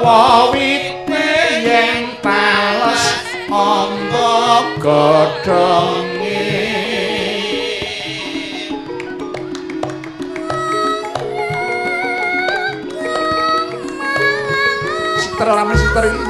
Apa wite yen tales amba godhonge. Siter rame siter iki.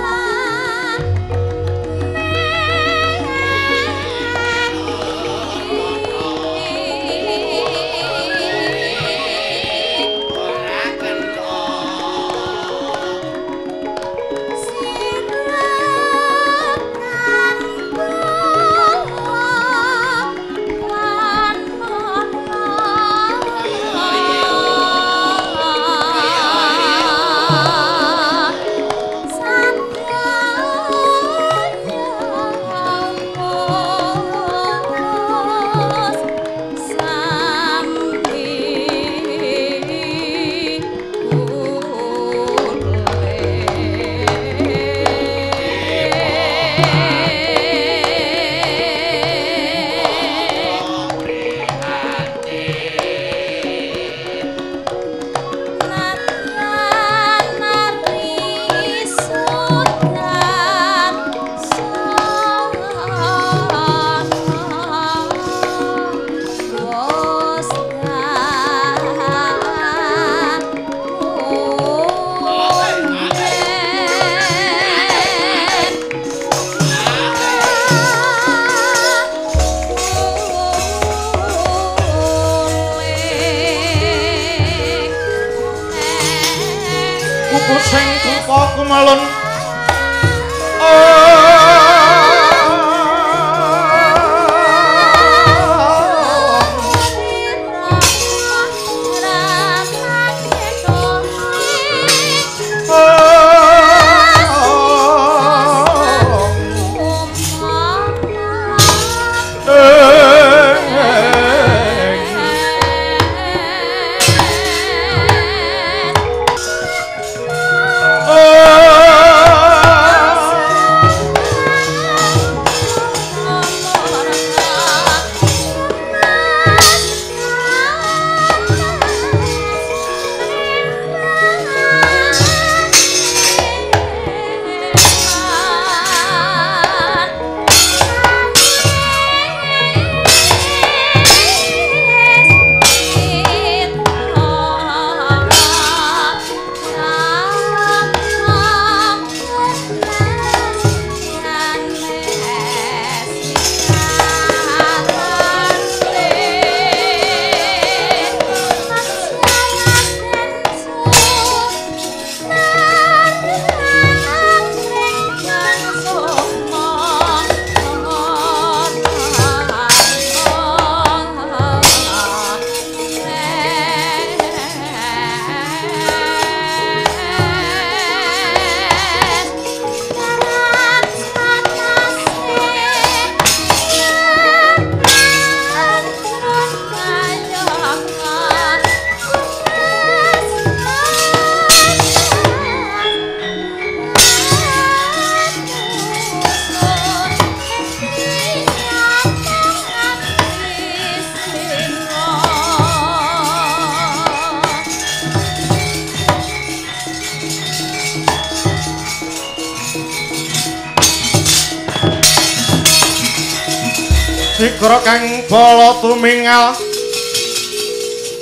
Sikra kang bala tumingal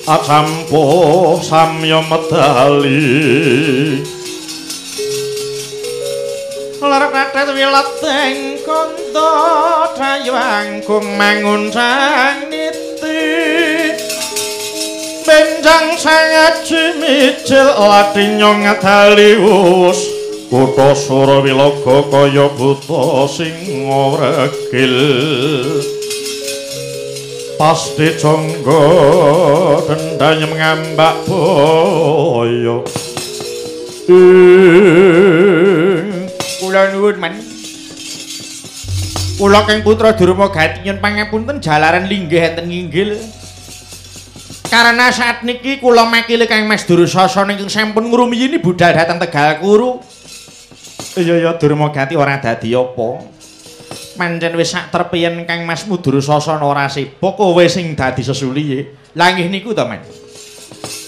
acampuh samya medali lerek radet wileteng kandha dayang mangun sang niti benjang sangaji mijil ladinya ngadali wus kutha Surawilaga kaya buta sing ngregil pasti jangga dendanya mengambak boyo. Kula nuwun men. Kula kang putra Durmagati nyuwun pangapunten jalaran linggih enten nginggil. Karena saat niki kula makili Kang Mas Durusasana ingkang sampun ngrumiyini budal dhateng Tegal Kuru. Iya ya Durmagati ora dadi apa. Pancen wis sak terpiyen Kang Mas Durusasana ora sibuk kowe sing dadi sesuliye. Lah nggih niku to, Men.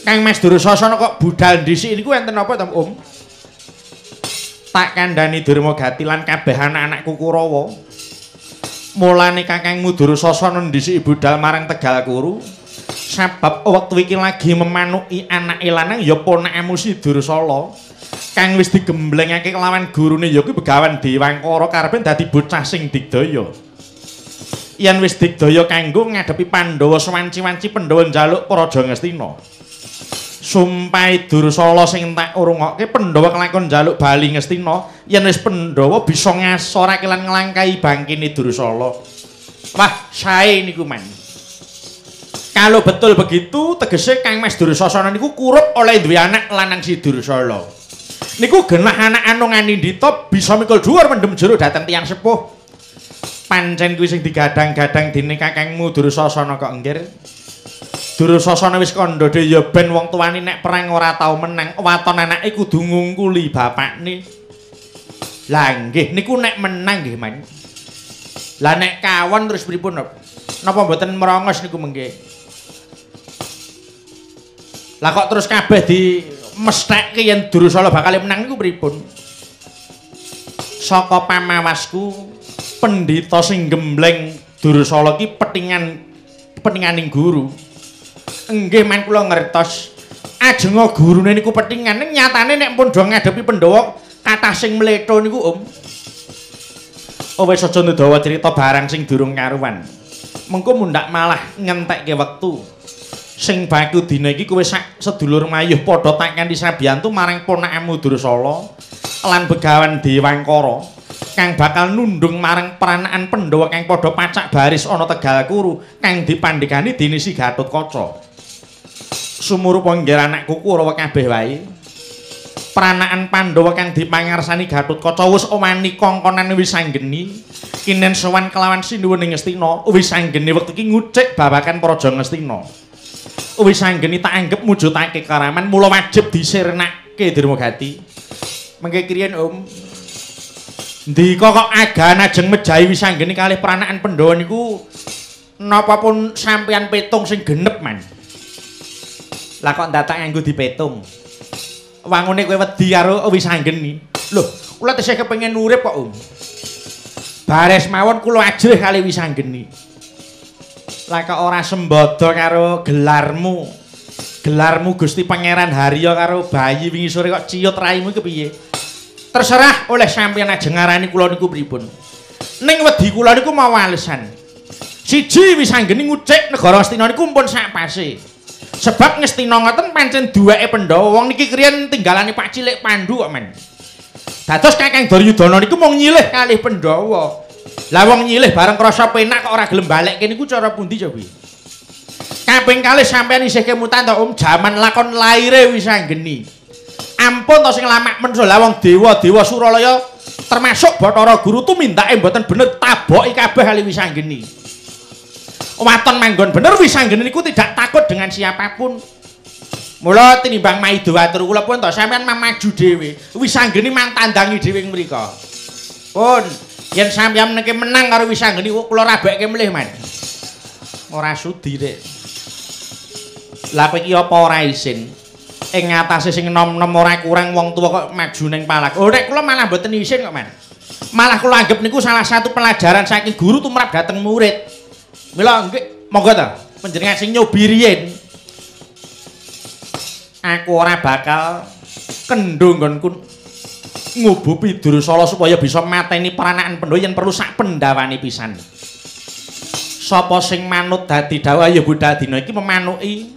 Kang Mas Durusasana kok budal dhisik niku enten apa to, Om? Tak kandhani Durmagati lan kabeh anak-anakku Kurawa. Mulane kakangmu Dursasana ndhisiki budal marang Tegal Kuru. Sabab wektu iki lagi memanuki anake lanang ya ponakmu si Dursala. Kang wis digemblengake kelawan gurune ya kuwi Begawan Dewangkara karepe dadi bocah sing digdaya. Yen wis digdaya kanggo ngadepi Pandhawa sewanci-wanci Pandhawa njaluk Praja Ngastina. Sumpahe Dursala sing tak urungokke Pandhawa kelakon njaluk bali Ngastina, yen wis Pandhawa bisa ngasorake lan nglangkai bangkine Dursala. Wah, sae niku man. Kalau betul begitu tegese Kang Mas Dursasana niku kurup oleh duwe anak lanang si Dursala. Niku genah anak anung anindita bisa mikul dhuwur mendem jero dhateng tiyang sepuh. Pancen kuwi sing digadang-gadang dening kakangmu Dursasana kok nggir. Dursasana wis kandha dhewe ya ben wong tuane nek perang ora tau menang, waton anake kudu ngungkuli bapakne. Lah nggih niku nek menang nggih, Man. Lah nek kawon terus pripun? Napa mboten merongos niku mengke? Lah kok terus kabeh di mesthekke yen Dursala bakal menang niku pripun? Saka pamawasku pendhita sing gembleng Dursala ki petinganing guru. Nggih man kula ngertos. Ajenga gurune niku petingan, ning nyatane nek pun do ngadepi Pandhawa kathah sing mletho niku, Om. Oh wis aja ndudawa crita barang sing durung karuan. Mengko mundhak malah ngentekke wektu. Sing baku dina iki kowe sak sedulur mayuh padha tak kanthi sabiyantu marang ponakmu Dursala lan Begawan Dewangkara kang bakal nundung marang peranakan Pandhawa kang padha pacak baris ana Tegal Kuru kang dipandhegani dening si Gatotkaca. Sumurupa nggih anakku Kurawa kabeh wae. Peranakan Pandhawa kang dipangarsani Gatotkaca wis wani kongkonan Wisanggeni kinen sowan kelawan sinuwun ing Ngastina. Wisanggeni wektu iki ngucik babagan Praja Ngastina. Wisanggeni tak anggep mujudake karaman mula wajib disirnake Durmagati. Mengke kriyen Om. Ndika kok agan ajeng mejahi Wisanggeni kalih peranakan Pandhawa niku napa pun sampeyan petung sing genep, Man. Lah kok ndatak nganggo dipetung. Wangune kowe wedi karo Wisanggeni. Lho, kula tesih kepengin urip kok, Om. Bares mawon kula ajrih kalih Wisanggeni. Lah kok ora sembada karo gelarmu. Gelarmu Gusti Pangeran Harya karo bayi wingi sore kok ciut raimu iki kepiye? Terserah oleh sampeyan ajeng ngarani kula niku pripun. Ning wedi kula niku mawa alesan. Siji Wisanggeni ngucik negara Ngastina niku pun sak pase. Sebab Ngastina ngoten pancen duweke Pandhawa. Wong niki kriyen tinggalane Pak Cilik Pandu kok, Men. Dados Kakang Duryudana niku mung nyilih kalih Pandhawa. Lah wong nyilih bareng krasa penak kok ora gelem balekke niku cara pundi cobi? Kaping kalih sampeyan isih kemutan to, Om, jaman lakon laire Wisanggeni. Ampun to sing lamak mensa lah wong dewa-dewa Suralaya termasuk Bathara Guru tumindake mboten bener taboki kabeh kali Wisanggeni. Waton manggon bener Wisanggeni niku tidak takut dengan siapapun. Mula tinimbang maido atur kula pun to sampeyan maju dhewe. Wisanggeni mang tandangi dhewe ing mriku. Pun yen sampeyan meneke menang karo Wisanggeni kula rabekke melih, Man. Ora sudi, Dik. Lah kowe iki apa ora isin? Ing ngatasé sing enom-enom ora kurang wong tuwa kok maju ning palak. Oh nek kula malah mboten isin kok, Man. Malah kula anggap niku salah satu pelajaran saking guru tumrap dhateng murid. Mila nggih monggo ta panjenengan sing nyobi riyin. Aku ora bakal kendho nggonku ngubupi Dursala supaya bisa mateni peranakan Pandhawa yen perlu sak pendhawane pisan. Sapa sing manut dadi dawuh ya budal dina iki memanuki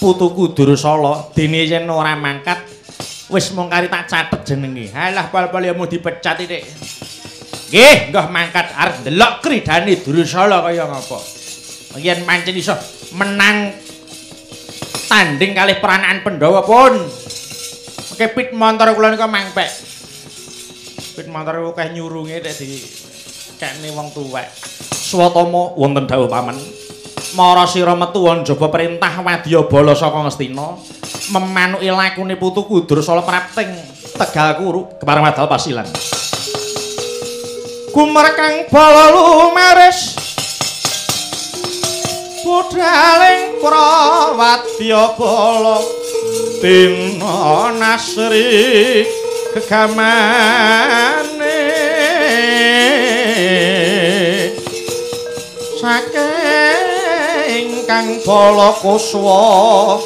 putuku Dursala dene yen ora mangkat wis mung kari tak catet jenenge. Halah pol-pol ya mau dipecat iki. Nggih, nggih mangkat arep ndelok kridane Dursala kaya ngapa. Yen pancen iso menang tanding kalih peranakan Pandhawa pun. Oke pit montor kula nika mangpek. Pit montor akeh nyurunge nek dikekne wong tuwek. Swatama wonten dawuh paman. Mara sira metu njaba perintah wadyabala saka Ngastina memanuki lakune putuku Dursala prapting Tegal Kuru kepareng wadal pasilan. Kumrekang bala lumaris budhaling prawadyabala dina nasri Gegamane saking Kang Bala Kuswa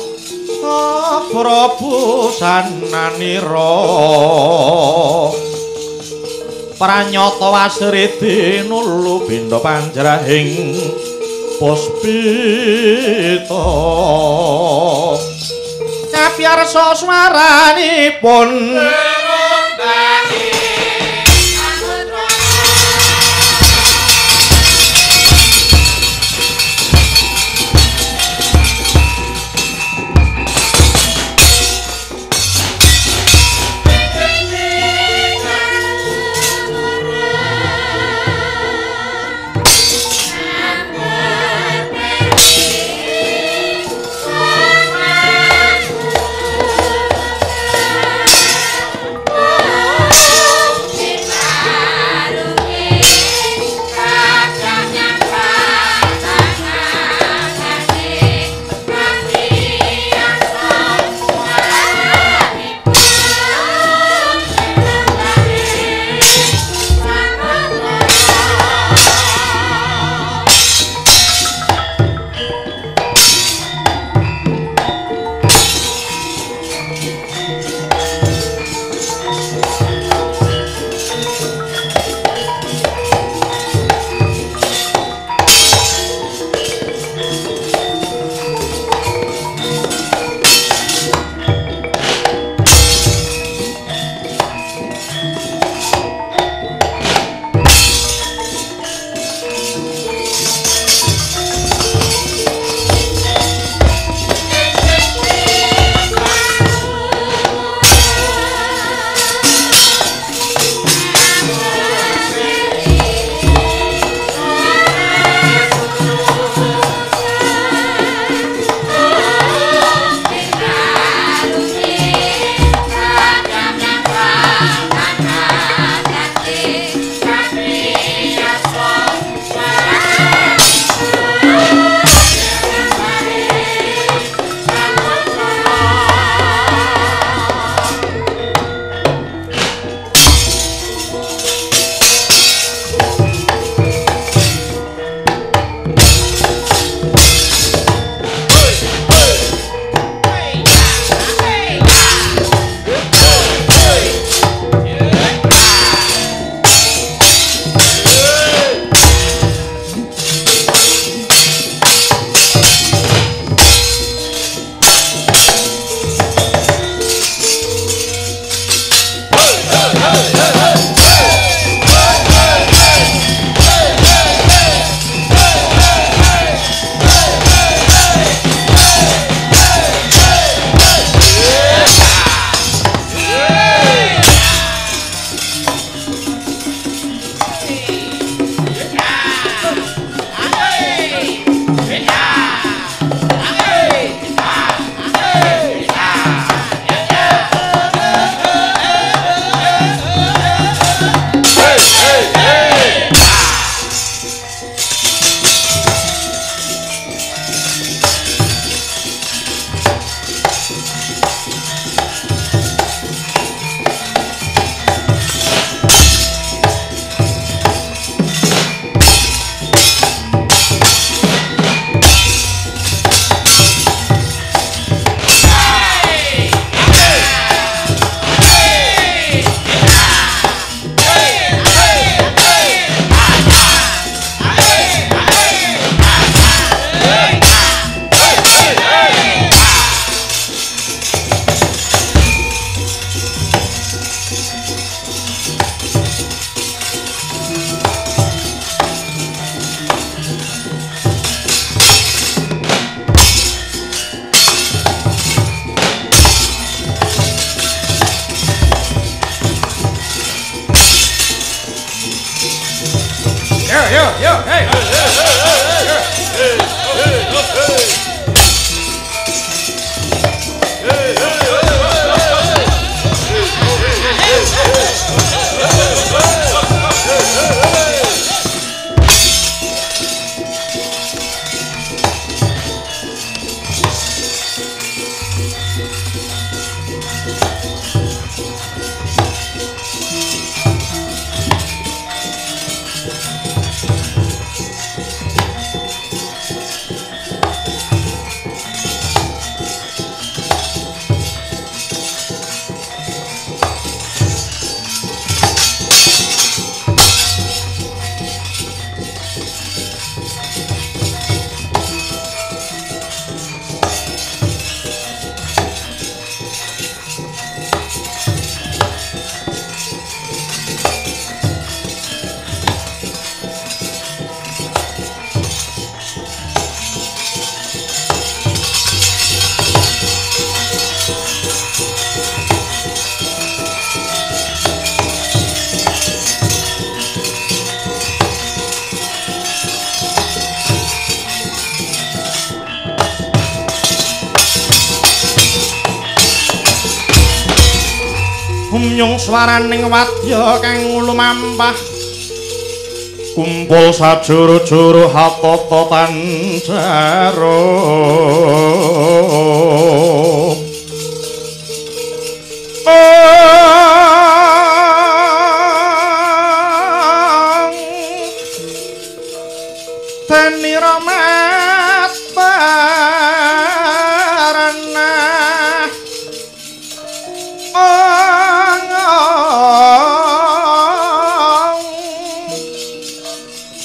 Prabu sananira pranyata wasridi nulu bindha panjrahing puspita kapiyarsa swaranipun. Gumyung swaraning wadya kang lumampah kumpul sajuru-juru hatata tanjaro. Tenira matarana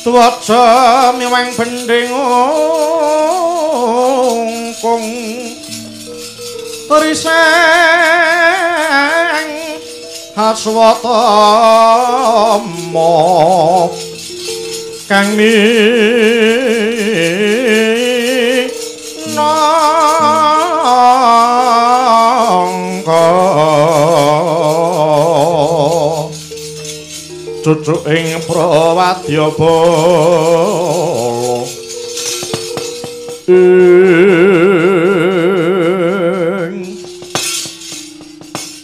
tuwaja miwang bending ungkung riseng haswatama kang minangka cucuk ing prawadya bala.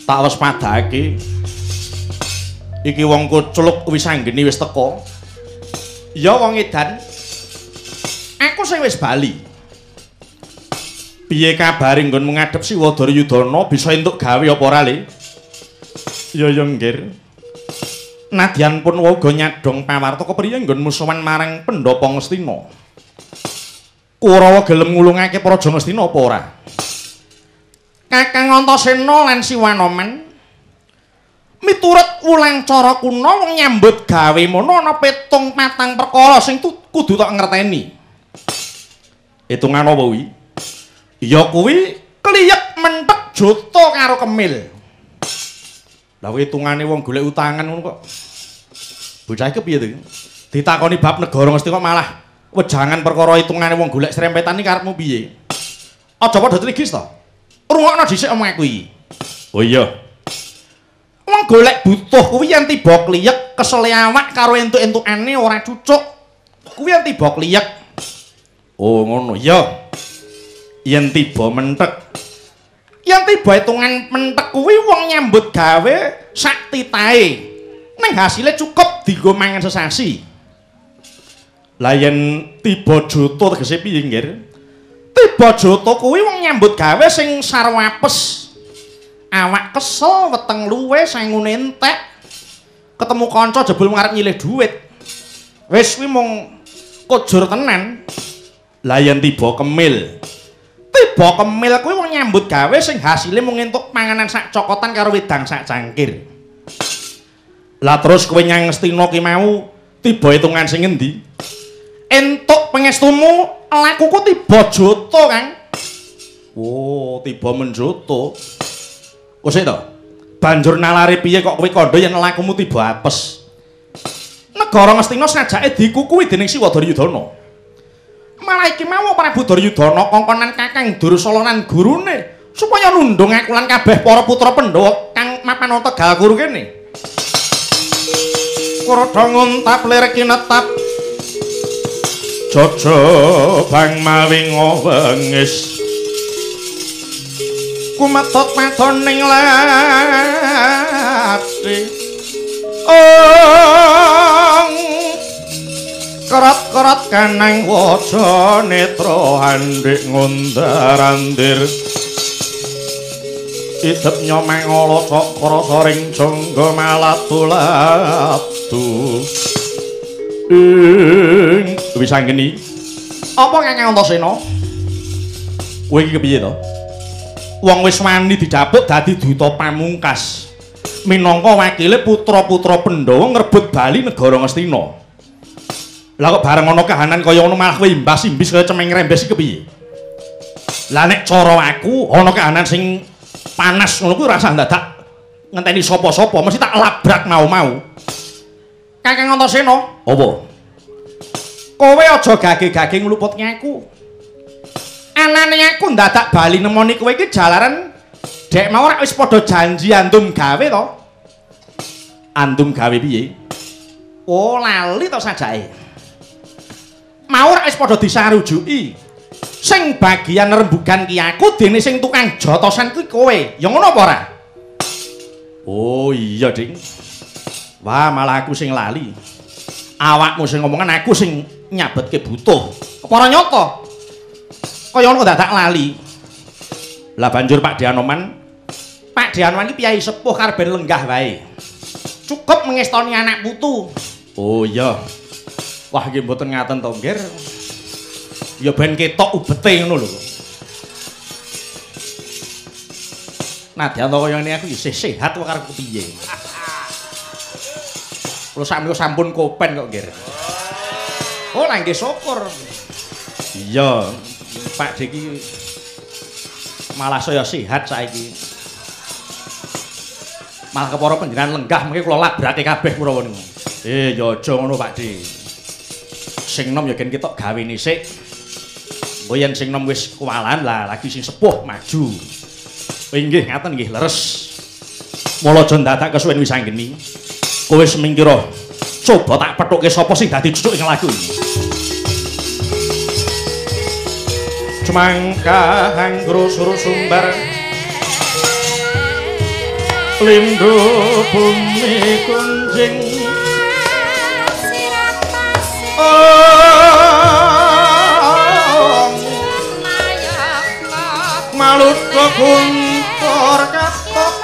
Tak waspadake iki wong kucluk wis anggeni wis teka. Ya wong edan, aku sing wis bali. Piye kabare nggonmu ngadhep Siwa Duryudana bisa entuk gawe apa ora, Le? Ya ya nggir. Nadyan pun uga nyadhong pawarta kepriye nggonmu sowan marang Pendhapa Ngastina. Kurawa gelem ngulungake Praja Ngastina apa ora? Kakang Antasena lan Siwanoman miturut wulang cara kuna wong nyambut gawe mono ana 74 perkara sing kudu tok ngerteni. Hitungan apa kuwi? Ya kuwi kliyek mentek jota karo kemil. Lah hitungane wong golek utangan ngono kok. Bocah iki piye to? Ditakoni bab negara mesti kok malah wejangan perkara hitungane wong golek serempetan iki karepmu piye? Aja padha trigis to. Rungokno dhisik omong aku iki. Oh iya. Wong golek butuh kuwi yen tiba kliyek kesele awak karo entuk-entukane ora cucuk. Kuwi yen tiba kliyek. Oh ngono ya. Yen tiba mentek. Yen tiba hitungan mentek kuwi wong nyambut gawe sak titahe. Ning hasile cukup dienggo mangan sesasi. Lah yen tiba jota tegese piye, Nggir? Tiba jota kuwi wong nyambut gawe sing sarwa apes. Awak kesel, weteng luwe, sangune entek. Ketemu kanca jebul ngarep nyilih duit. Wis kuwi mung kujur tenan. Lah yen tiba kemil. Tiba kemil kuwi wong nyambut gawe sing hasile mung entuk panganan sak cokotan karo wedang sak cangkir. Lah terus kowe nyang Ngastina ki mau tiba hitungan sing ngendi? Entuk pangestumu lakuku tiba jota, Kang. Oh, tiba menjoto. Kok sik to? Banjur nalare piye kok kowe kandha yen lakumu tiba apes? Negara Ngastina sajake dikukuhi dening Siwa Duryudana. Malah iki mau Prabu Duryudana kongkonan Kakang Dursala lan gurune supaya nundung aku lan kabeh para putra Pandhawa kang mapan ana Tegal Kuru kene. Kurodha nguntap lirik kinetap Jojo bang mawi ngowengis kumetot madoning lathi ong kerot-kerot kanang waja netra handhik ngundar-andir idep nyomeng ala cakra saring jangga malatu-latu. Ing wis anggeni apa Kakang Antasena? Kowe iki kepiye to? Wong wis wani didapuk dadi duta pamungkas minangka wakile putra-putra Pandhawa ngrebut bali negara Ngastina. Lah kok bareng ana kahanan kaya ngono malah kowe imbas-imbis kaya cemeng rembes iki kepiye? Lah nek cara aku ana kahanan sing panas ngono kuwi ora usah ndadak ngenteni sapa-sapa, mesti tak labrak mau-mau. Kakang Antasena, apa? Kowe aja gage-gage ngluputke aku. Anane aku ndadak bali nemoni kowe iki jalaran dek mau ora wis padha janji andum gawe to. Andum gawe piye? Oh, lali to sajake. Mau ora wis padha disarujuki. Sing bagian rembugan ki aku dene sing tukang jotosan kuwi kowe. Ya ngono apa ora? Oh iya, Ding. Wah, malah aku sing lali. Awakmu sing ngomongan, aku sing nyabetke butuh. Kepara nyata. Kaya ngono dadak lali. Lah banjur Pak Dianoman, Pak Dianoman iki piyayi sepuh karben lenggah wae. Cukup mengestoni anak putu. Oh iya. Wah, nggih mboten ngaten to, Nggir. Ya ben ketok ubete ngono lho. Nadyan to kaya ngene aku isih sehat kok karepku piye. Kula sakmenika sampun kopen kok, Nggir. Oh, lah nggih syukur. Iya, Pak Diki malah saya sehat saiki. Malah kepara panjenengan lenggah mengke kula labrake kabeh Kurawa niku. Eh, ya aja ngono, Pak Di. Sing nom ya gen ketok gawene sik. Engko yen sing nom wis kuwalan lah lagi sing sepuh maju. Inggih ngaten nggih leres. Mula aja ndadak kesuwen wis anggeni. Kowe semingkira coba tak pethukke sapa sing dadi cucuk ing lagu iki. Cemangkah anggro suru sumbar lindhu bumi kunjing malutha guntur katok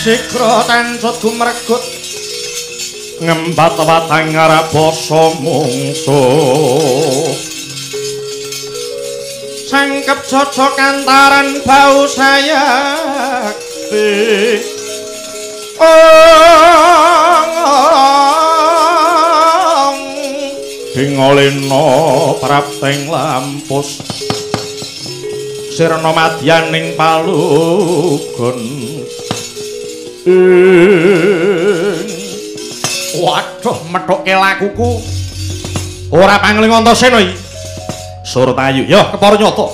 Sikra tancut gumregut ngembat watang ngarabasa mungsuh sangkep cocok antaran bau sayakti dingolena prapteng lampus sirna madyaning palugon. Waduh, methuke lakuku. Ora pangling Antasena iki. Surtayu, ya kepara nyata.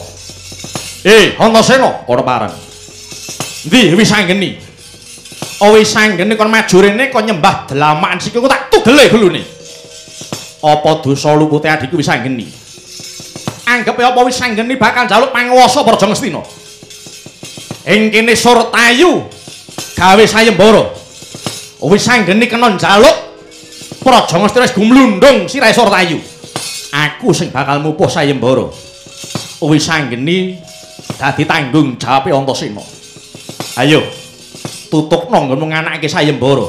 Antasena ora pareng. Endi wis anggeni? Oh, wis anggeni kon maju rene kon nyembah dlamakan sikilku tak tugele gulune. Apa dosa lupute adikku wis anggeni? Anggepe apa wis anggeni bakal njaluk panguwasa Praja Ngastina. Ing kene Surtayu gawe sayembara. Wis anggeni kena njaluk Praja Ngastina wis gumlundung sirahe Surtayu. Aku sing bakal mupuh sayembara. Wis anggeni dadi tanggung jawabe Antasena. Ayo tutukno nggonmu nganakake sayembara.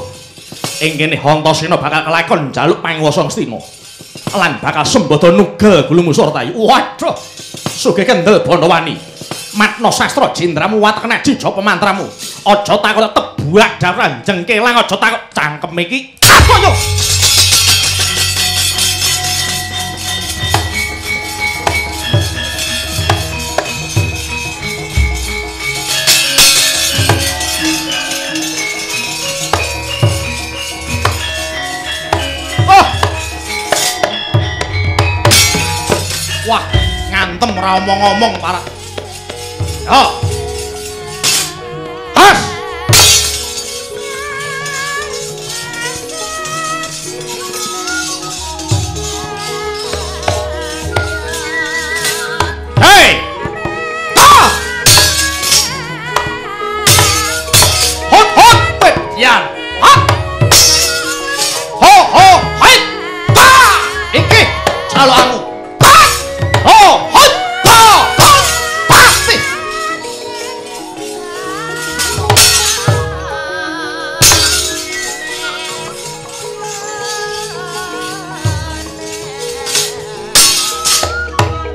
Ing kene Antasena bakal kelakon njaluk panguwasa Ngastina. Lan bakal sembada nugel gulumu Surtayu. Waduh, sugih kendel Bandawani. Matna sastra jendramu watek aji japa mantramu. Aja takut tebuak daran jengkelang, aja takut cangkem iki. Apa yo? Oh. Wah, ngantem ora omong-omong para. Yo. Has. Hei. Ha. Hot hot yan. Ha. Ho ho hai. Ta. Iki calonmu. Ta. Ho hot ta. Hot. Pasti.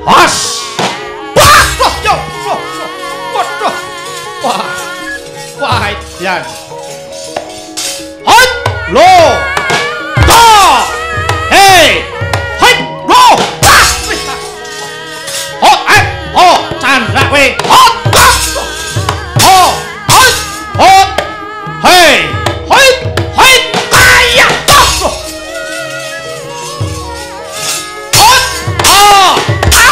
Has. Wah, yo, waduh. Wah. Wah, yan. Hot, lo. Ta. Candak kowe. Hot. Ho. Hot. Hot. Hei. Hoi. Hoi. Kaya. Hot. Oh. Ah.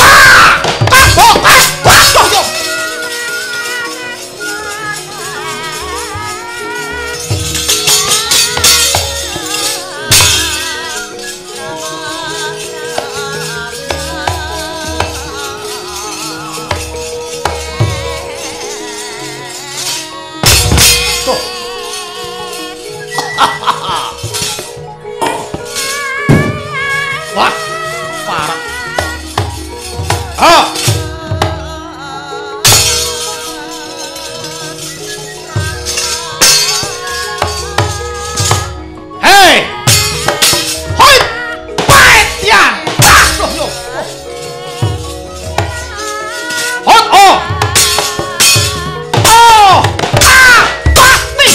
Ah. Ah. Oh. Ah. Ah. Wah, parah. Ah. Hei. Hoi. Paetian. Ah, loh, loh. Hot oh. Oh. Ah, pasti.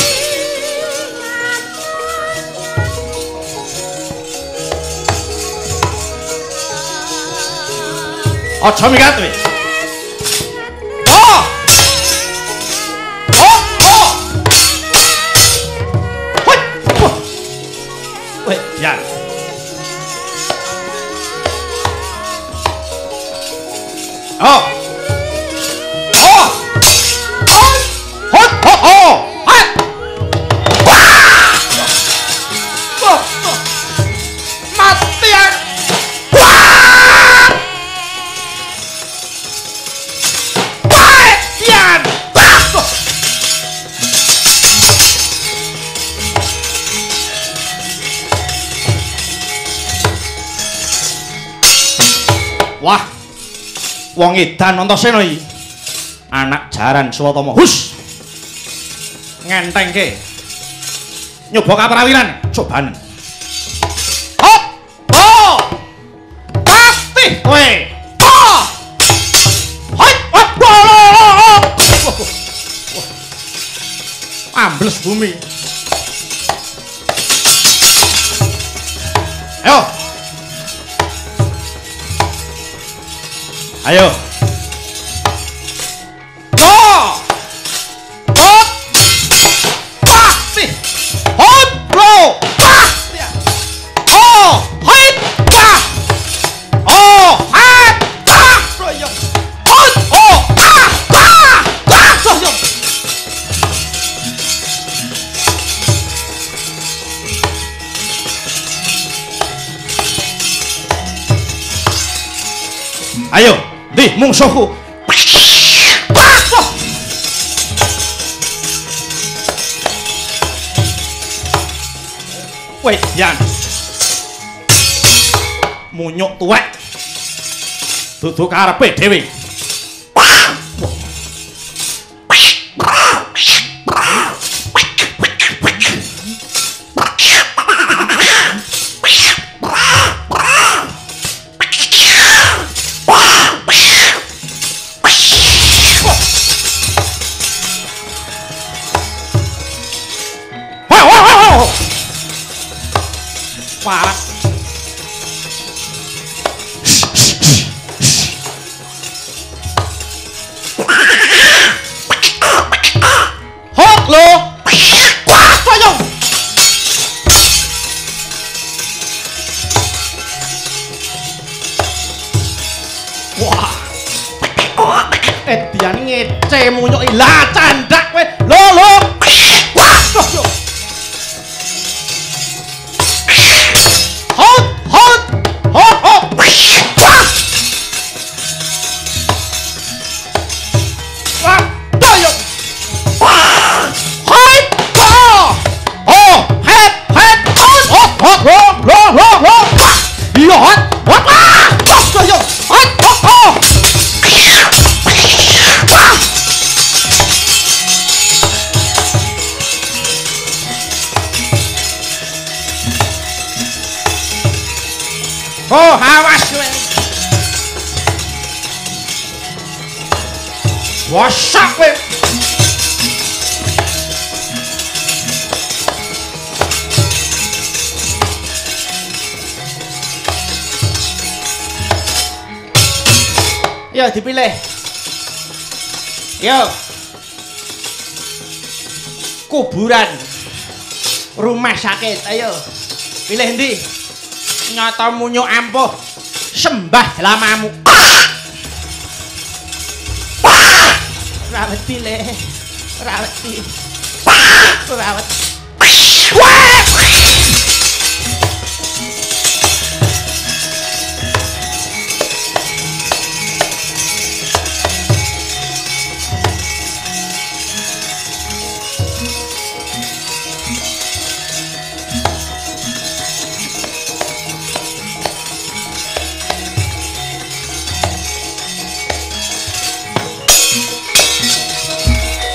Aja minggat kowe. Oh. Oh, oh. Hoi. Weh, ya. Oh. Oh. Oh. Hot, oh, oh. Hot. Wah. Oh, oh. Mati aku. Wah. Wah, wong edan Antasena iki. Anak jaran Swatama. Hus. Ngentengke. Nyoba kaprawiran, cobanen. Hop. Oh. Pasti kowe. Oh. Hoi, hop. Ambles bumi. Ayo. Ayo. Go. Hop. Pasti. Hop, bro. Pasti. Oh, hoi. Wah. Oh, hat. Ah, bro, yo. Hot. Oh, ah, ah. Ah, yo. Ayo. Di mungsuhku. Weh, yan. Munyuk tuwek. Dudu karepe dhewe. Parah. Hot lo. Wah, toyong. Wah. Edian ngece munyuk lah candak kowe. Lo lo. Wah, toyong. Hot, hot, hot, hot. Wah. Wah, toyong. Wah. Hot, oh. Oh, het, het, hot, hot, hot, lo, lo, lo, lo. Wah. Iya, hot, hot, wah. Toyong. Hot, hot, oh. Wah. Oh, awas kowe. Wasak kowe. Ya dipilih. Yo. Kuburan. Rumah sakit, ayo. Pilih endi? Nyata munyuk ampuh. Sembah lamamu. Ora wedi le. Ora wedi. Ora wedi.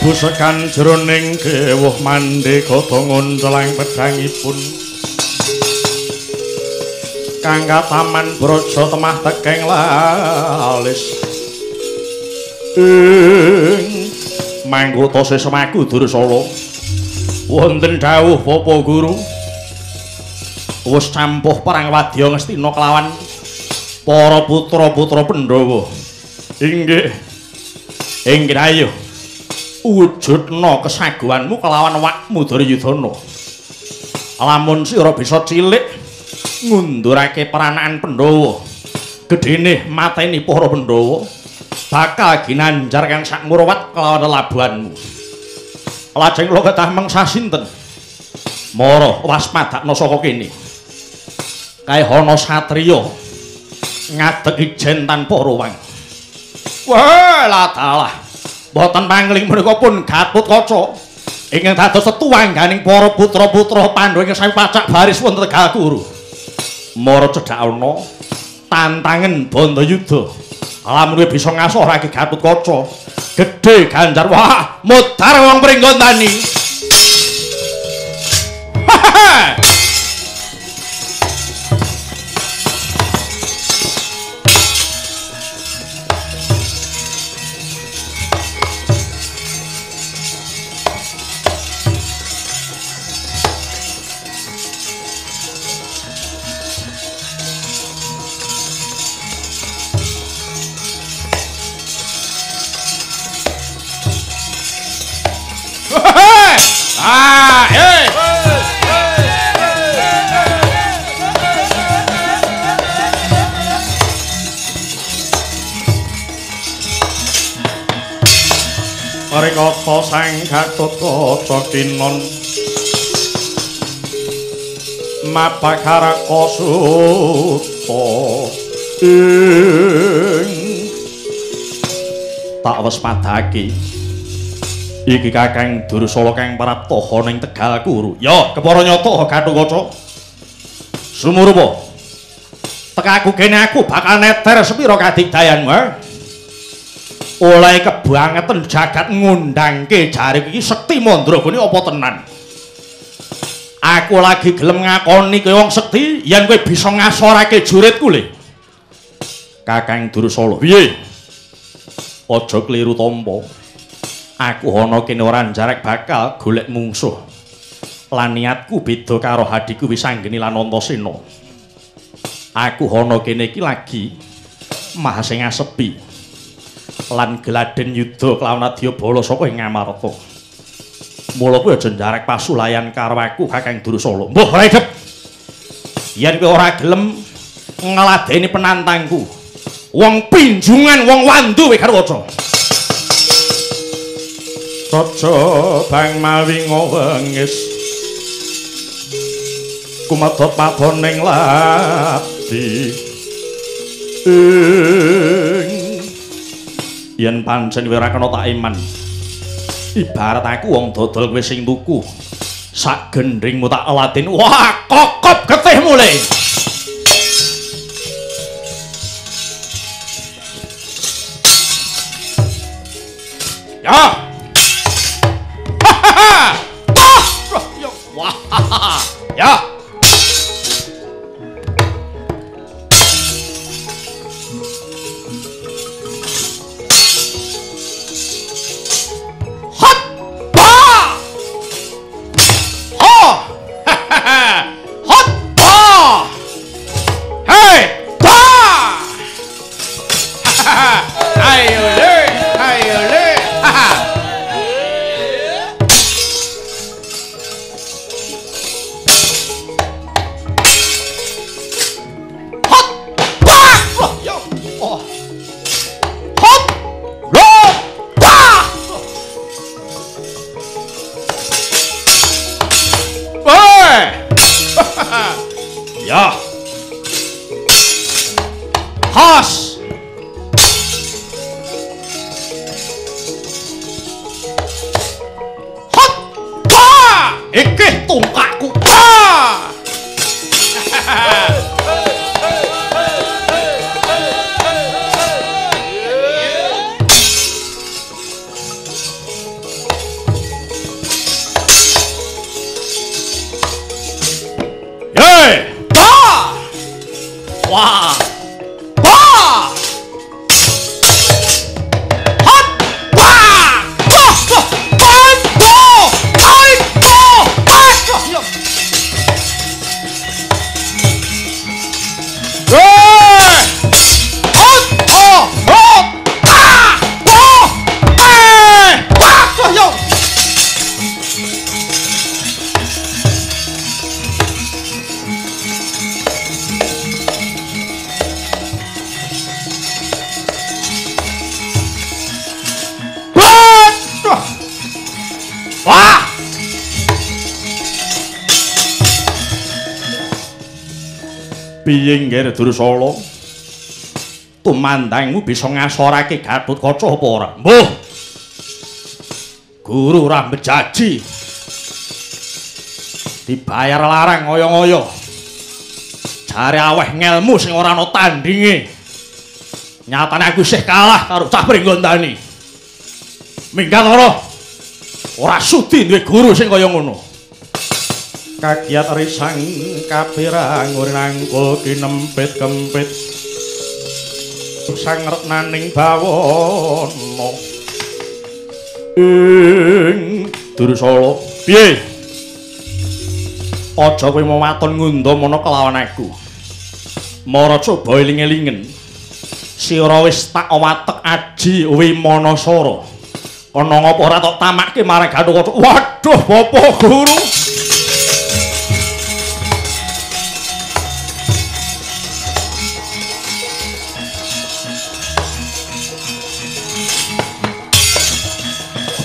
Busekan jroning gewuh mandeka nguncelang pedhangipun kang kataman braja temah tekeng lalis ing manggota sesemaku Dursala wonten dawuh Bapa Guru wis campuh perang wadya Ngastina kelawan para putra-putra Pandhawa. Inggih, inggih ayo wujudna kesaguanmu kelawan wakmu Duryudana. Lamun sira bisa cilik ngundurake peranaan Pandhawa, gedene mateni para Pandhawa, bakal ginanjar kang sakmurawat kelawan lelabuhanmu. Lajeng kula kedah mengsa sinten? Mara waspadakna saka kene. Kae ana satriya ngadeg ijen tanpa ruwang. Wah, ladalah. Boten pangling menika pun Gatotkaca ingkang dados tetungganing para putra-putra Pandhawa ingkang sami pacak baris wonten Tegal Kuru. Mara cedhakana tantangen Bandayuda. Lamun kowe bisa ngasorake Gatotkaca, gedhe ganjar. Wah, modar wong Pringgondani. Ah, hey. Rikata Sang Gatotkaca kinon mapakaraka suta ing tak waspadake iki Kakang Dursala kang praptaha ning Tegal Kuru. Ya, kepara nyata Gatotkaca. Sumurupa. Tekaku kene aku bakal neter sepira kadigdayanmu. Oleh kebangeten jagat ngundangke jare iki sekti mandragone apa tenan. Aku lagi gelem ngakoni kowe wong sekti yen kowe bisa ngasorake juritku le. Kakang Dursala, piye? Aja kliru tampa. Aku ana kene ora njarek bakal golek mungsuh. Lan niatku beda karo hadiku Wisanggeni lan Antasena. Aku ana kene iki lagi mahasing asepi. Lan gladen yuda kelawan Adyabala saka ing Ngamarta. Mula kowe aja njarek pasulayan karo aku Kakang Dursala. Mbuh ora idep. Yen kowe ora gelem ngladeni penantangku, wong pinjungan wong wandu kowe Gatotkaca. Raja bang mawi ngwengis kumedhot padoning lati ing yen pancen kowe ora kena tak iman. Ibarat aku wong dodol kowe sing tuku, sak gendhingmu tak latin. Wah, kokop getihmu le. Ya. Wah, ya. Hot, ba, ho, hot, ba, hey, ba. Ayo le, ayo le. Ya. Hos. Hot. Wah, iki tungkakku. Wah. Wah. Wah. Hot. Wah. Wah. Wah. Wah. Wah. Wah. Wah. Hot. Oh. Hot. Ah. Wah. Eh. Wah. Yo. Wah! Piye nggih Dursala? Tumandangmu bisa ngasorake Gatotkaca apa ora? Mbuh. Guru ora bejaji. Dibayar larang ngoyo-ngoyo. Jare aweh ngelmu sing ora ana tandinge. Nyatane aku isih kalah karo cah Pringgondani. Minggat ora? Ora sudi duwe guru sing kaya ngono. Kagiat risang kapirang nangkul kinempit kempit. Sang retnaning bawana. Ing Dursala, piye? Aja kowe mawaton ngundha mana kelawan aku. Mara coba eling-elingen. Sira wis tak watek aji Wimanasara. Ana ngapa ora tok tamakke marang Gatotkaca? Waduh, Bapak Guru.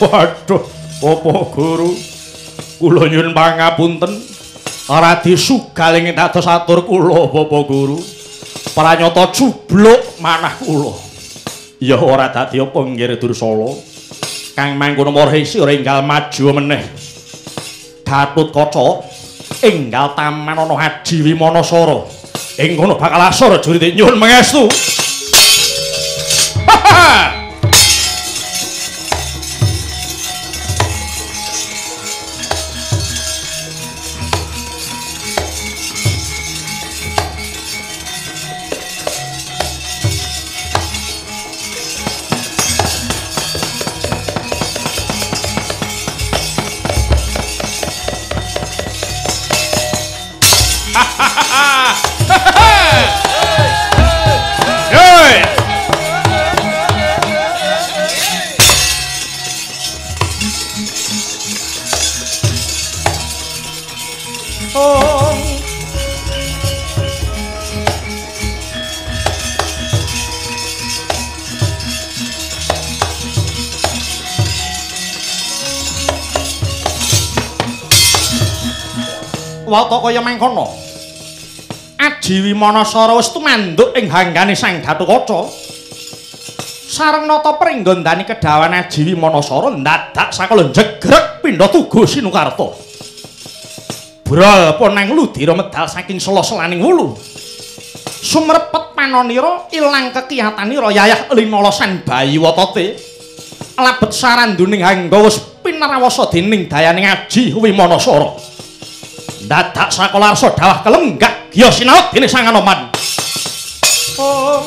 Waduh, Bapak Guru. Kula nyuwun pangapunten. Ora disugal ing dados atur kula, Bapak Guru. Pranyata cubluk manah kula. Ya ora dadi apa nggih Dursala. Kang mangkono marhesi ora enggal maju meneh. Gatotkaca enggal taman ana Aji Wimanasara. Ing kono bakal asor jurite nyuwun mengestu. Wata kaya mangkono. Aji Wimanasara wis tumanduk ing hanggane Sang Gatotkaca. Sareng nata pringgondani kedawan Aji Wimanasara ndadak sakala jegrek pindha tugu Sinukarta. Brol ponang ludira medal saking sela-selaning wulu. Sumrepet panonira ilang kekiyatanira yayah linolosan bayi watote. Labet saranduning hangga wis pinarawasa dening dayaning Aji Wimanasara. Dadak sakolarsa dawah kelenggak giya sinaut dene Sang Anoman. Oh.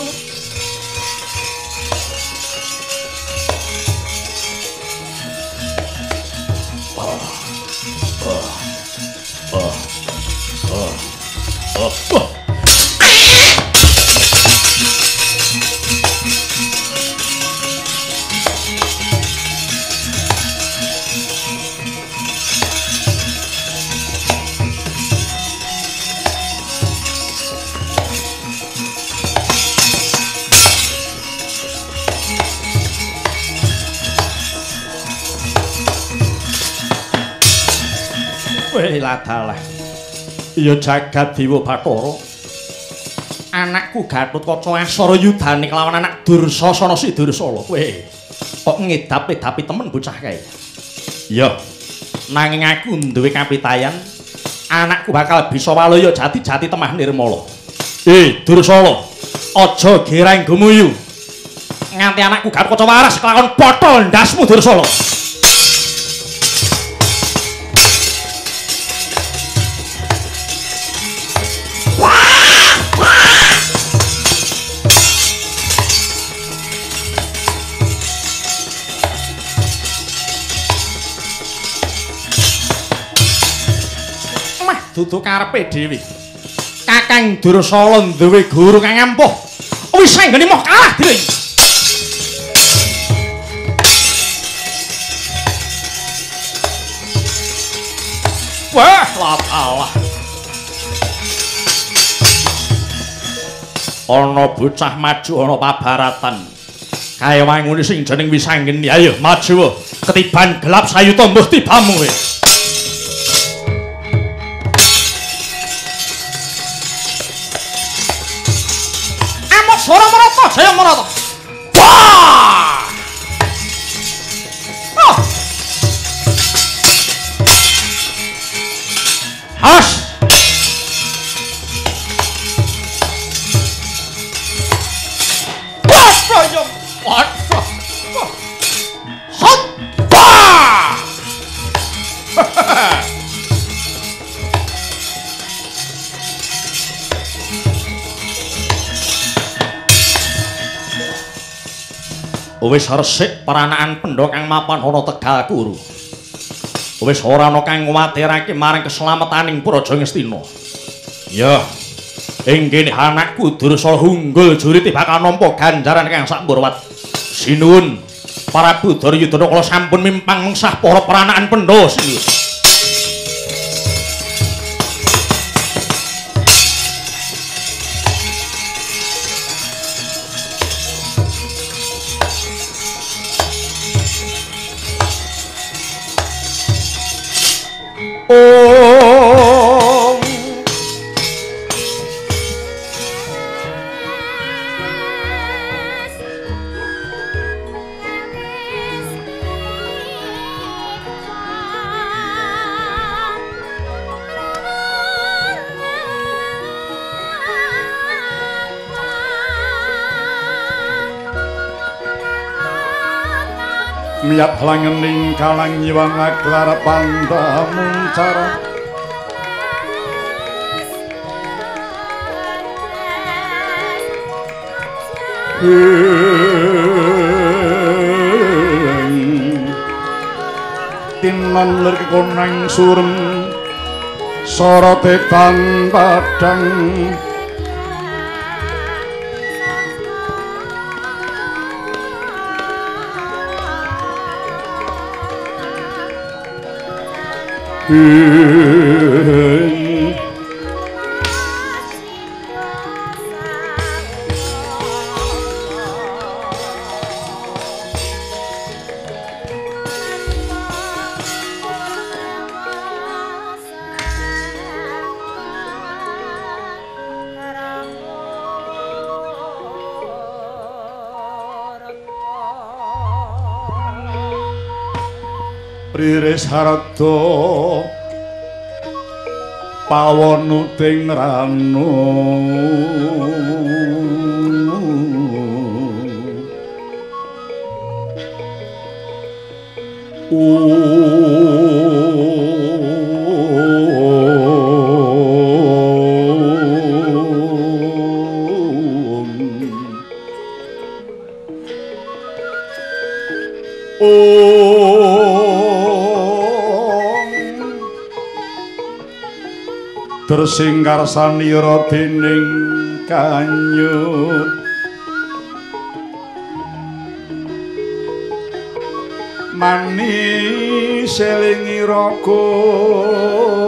Ladalah. Iya jagat Dewa Bathara. Anakku Gatotkaca asara yudane kelawan anak Dursasana si Dursala. Kowe kok ngedap-edapi temen bocah kae. Iya. Nanging aku duwe kapitayan, anakku bakal bisa waloya jati-jati temah nirmala. Dursala, aja gereng gumuyu. Nganti anakku Gatotkaca waras kelawan potol ndasmu Dursala. Dudu karepe dhewe. Kakang Dursala duwe guru kang ampuh. Wis anggene moh kalah dhewe. Wah, latalah. Ana bocah maju ana pabaratan. Kaya wangune sing jeneng Wisanggeni. Ayo maju. Ketiban gelap sayuta mbuh tibamu kowe. Sora marata, jaya marata. Wah! Oh. Has. Wah, jaya. Wah. Hot. Wah! Wis resik peranaan Pandhawa kang mapan ana Tegal Kuru. Wis ora ana kang nguwatirake marang keselametaning Praja Ngastina. Ya, ing kene anakku Dursala unggul jurite bakal nampa ganjaran kang sampurwat. Sinuwun Prabu Duryudana kula sampun mimpang mengsah para peranaan Pandhawa sinuwun. Miyat langening kalang nyiwang aglar pandamuncara tinon lir konang surem sorote tan padang Riris harta pawonuting ranu Tersing karsanira dening kanyut manis elingira Gusti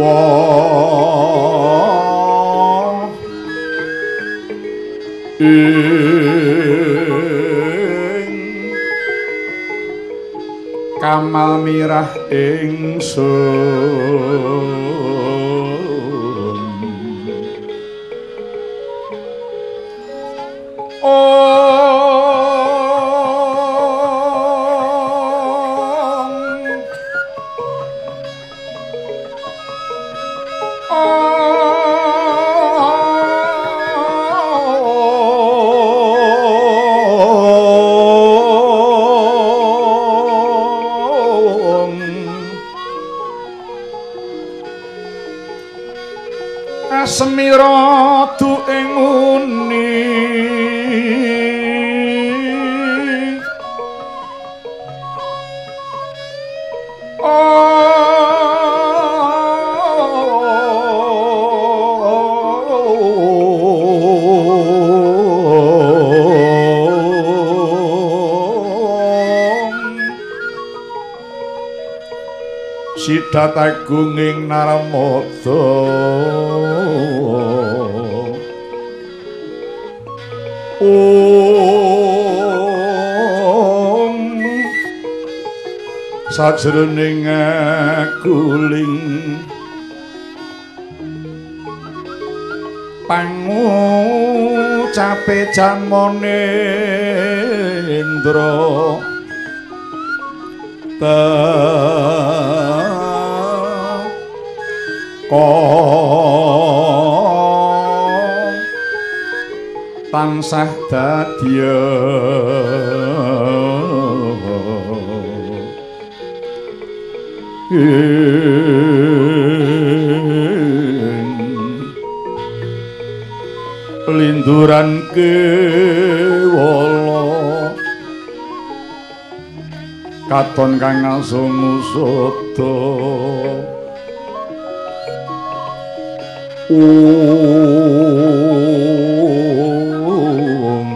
wa ing Kamal mirah ingsun. Semira du ing uni Sidat agung ing Narmada. Om sajroning guling pangucape jamone Indra tansah dadya linduran kewala katon kang asung usada. Om Om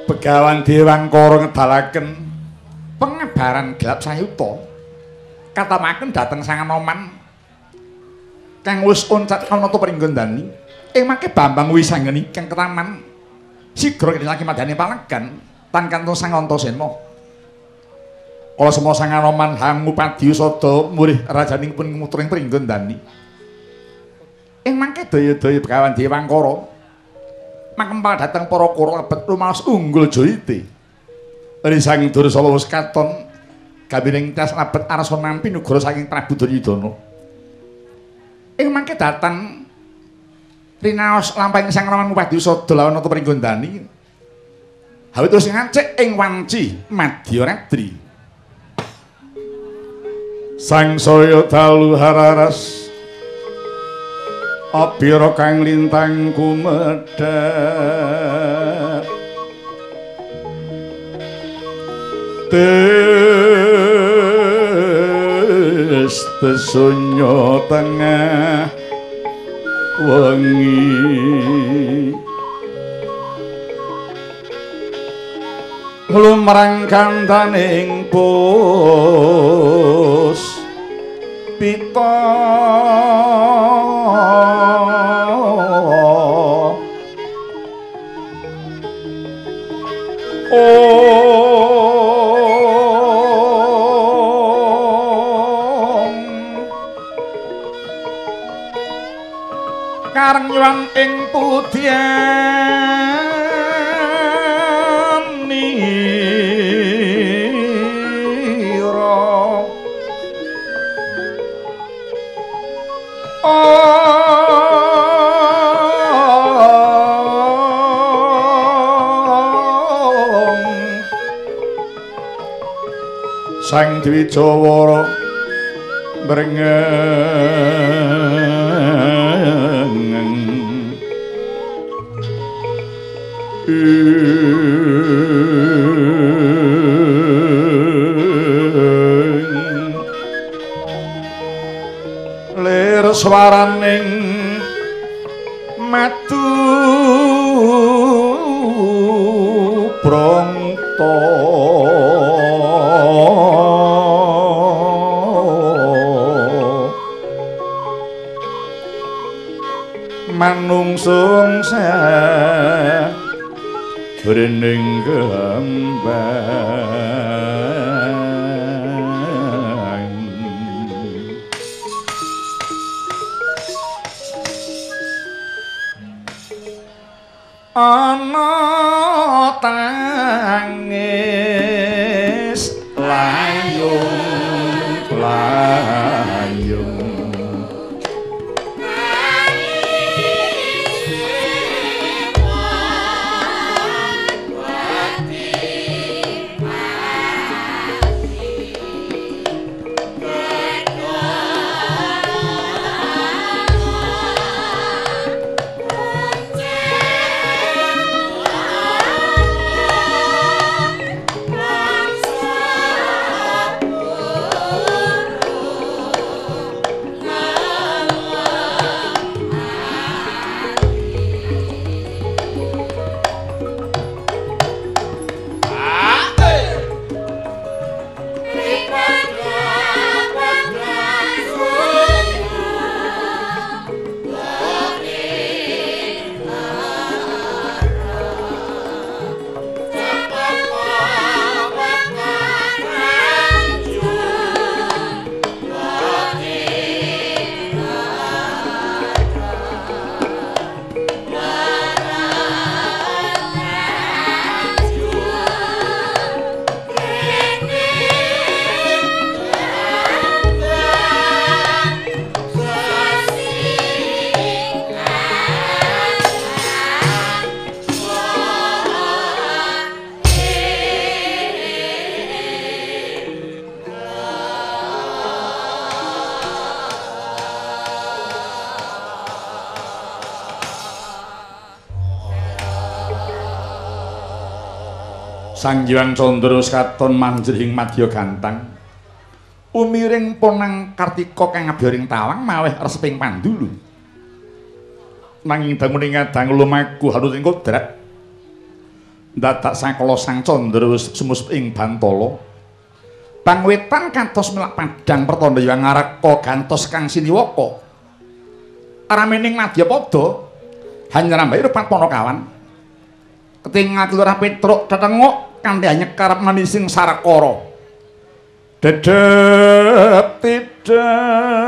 Begawan Dewangkara ngedalaken pengabaran gelap sayuta katamaken dhateng Sang Anoman kang wis oncat kanata pringgondani. Ing mangke Bambang Wisanggeni kang ketaman sigra lagi madane palegan tan kantos Sang Antasena. Kala sema Sang Anoman hangupadi sada murih rajaning pun mutur ing pringgondani. Ing mangke daya-daya Begawan Dewangkara makempal dhateng para Kurawa lebet rumaos unggul joyite. Ri Sang Dursala wis katon gambiring tas lebet arsa nampi nugra saking Prabu Duryudana. Ing mangke dhateng rinaos lampahing Sang Anoman ngupadi sada lawan nata pringgondani. Hawit terus ngancik ing wanci madya ratri. Sangsaya dalu hararas abira kang lintang kumedhap tes tesunyo tengah wengi lumrang kandaning pus pita Om kareng nyuwun ing pudyani Sang Dwijawara mrengeng lir swaraning matu brong Sabrining kembang. Ana tangis layung layung Sang Hyang Candra katon manjrihing madya gantang. Umiring ponang Kartika kang ngabyaring tawang maweh reseping pandulu. Nanging danguning ngadang lumaku haruting kodrat. Dadak sakala Sang Candra wis sumusep ing bantala. Pangwetan kantos melak padhang pertanda Hyang Ngaraka gantos kang siniwaka. Ramening madyapada hanyrambahi rupat panakawan. Ketingal Lurah Petruk tetenguk kanthi nyekar manising sarakara. Dedep tidem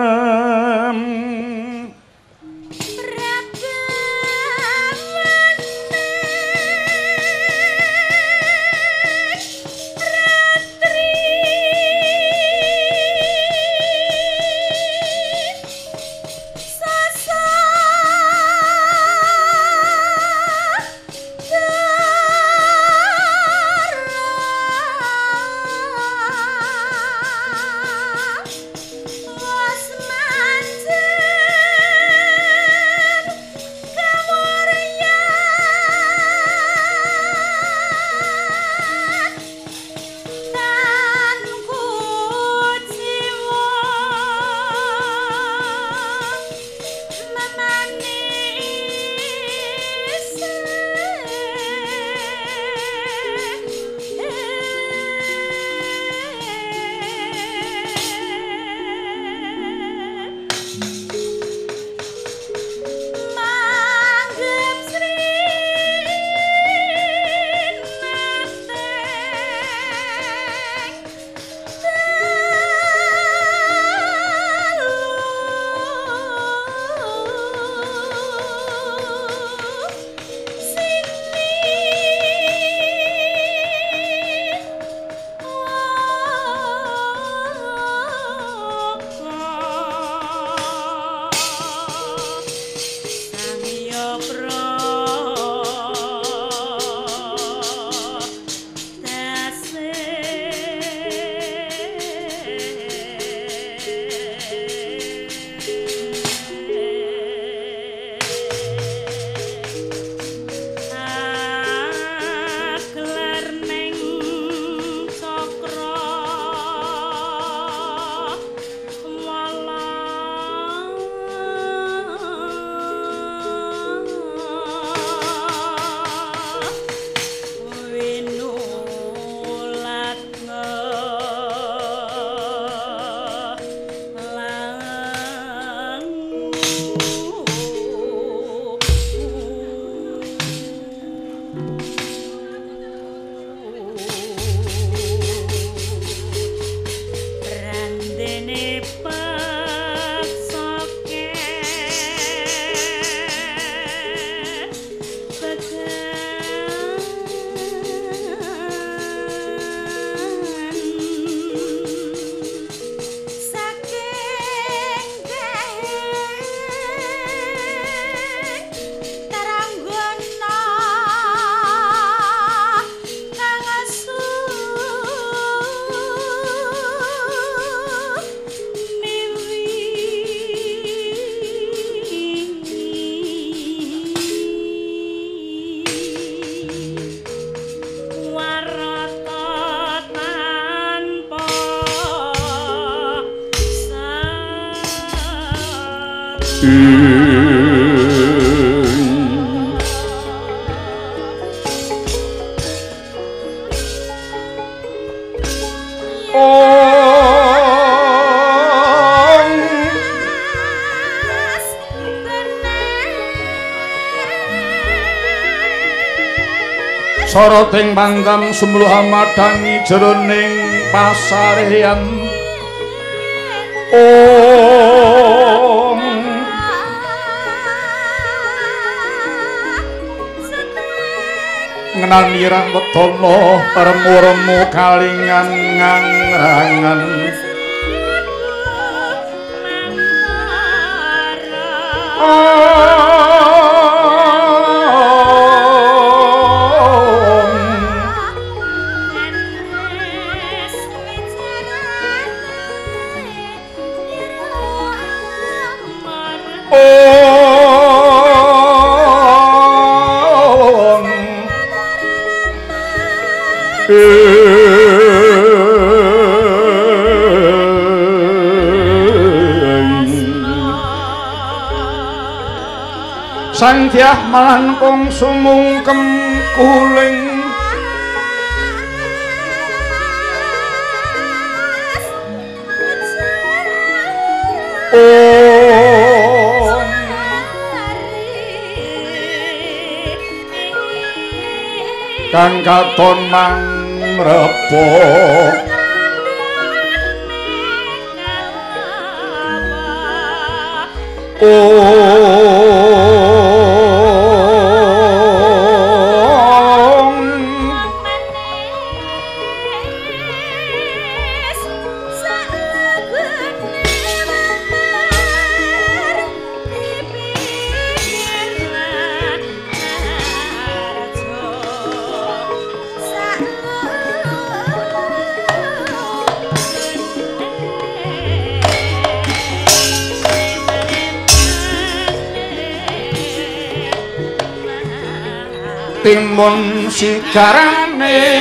Soroting pandam sumluh madangi jroning pasareyan. Om ngenani rang wedana remu-remu kalingan ngangrangan. Sang Dyah Malangkung sumungkem kuling om kang katon mangrepa timun sigarane